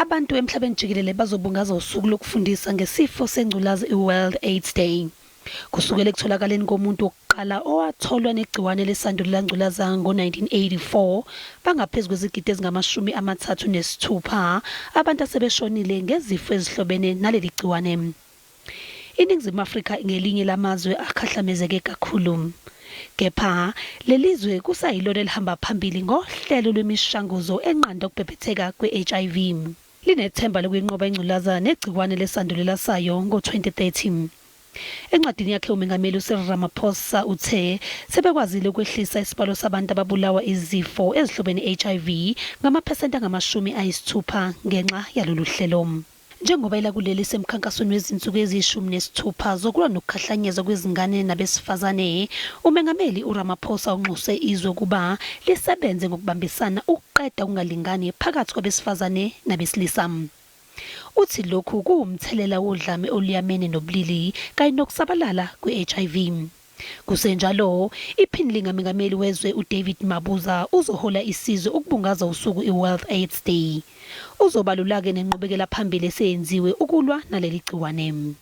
Abantu emhlabeni jikelele bazobungaza usuku lokufundisa ngesifo sengculazi i-World AIDS Day. Kusukela ekutholakaleni komuntu wokuqala owatholwa negciwane lesandulela ngculaza ngo-1984, bangaphezu kwezigidi ezingama-36 abantu asebeshonile ngezifo ezihlobene naleli gciwane. INingizimu Afrika ingelinye lamazwe akhahlamezeke kakhulu. Kepha lelizwe kusayilona elihamba phambili ngohlelo lwemishanguzo enqanda ukubhebhetheka kwe-HIV. Linethemba lokuyinqoba ingculaza negciwane lesandulela sayo ngo-2030. Encwadini yakhe uMengameli uCyril Ramaphosa uthe sebekwazile ukwehlisa isibalo sabantu ababulawa izifo ezihlobene ne-HIV ngamaphesenti angama-60 ngenxa yalolu hlelo. Njengoba elakuleli lisemkhankasweni wezinsuku eziyi-16 zokulwa nokukhahlanyezwa kwezingane nabesifazane, uMengameli uRamaphosa unxuse izwe ukuba lisebenze ngokubambisana ukuqeda ukungalingani phakathi kwabesifazane nabesilisa. Uthi lokhu kuwumthelela wodlame oluyamene nobulili kanye nokusabalala kwe-HIV. Kusenjalo, iphini likamengameli wezwe uDavid Mabuza uzohola isizwe ukubungaza usuku i-World AIDS Day. Uzobalula-ke nenqubekela phambili eseyenziwe ukulwa naleli gciwane.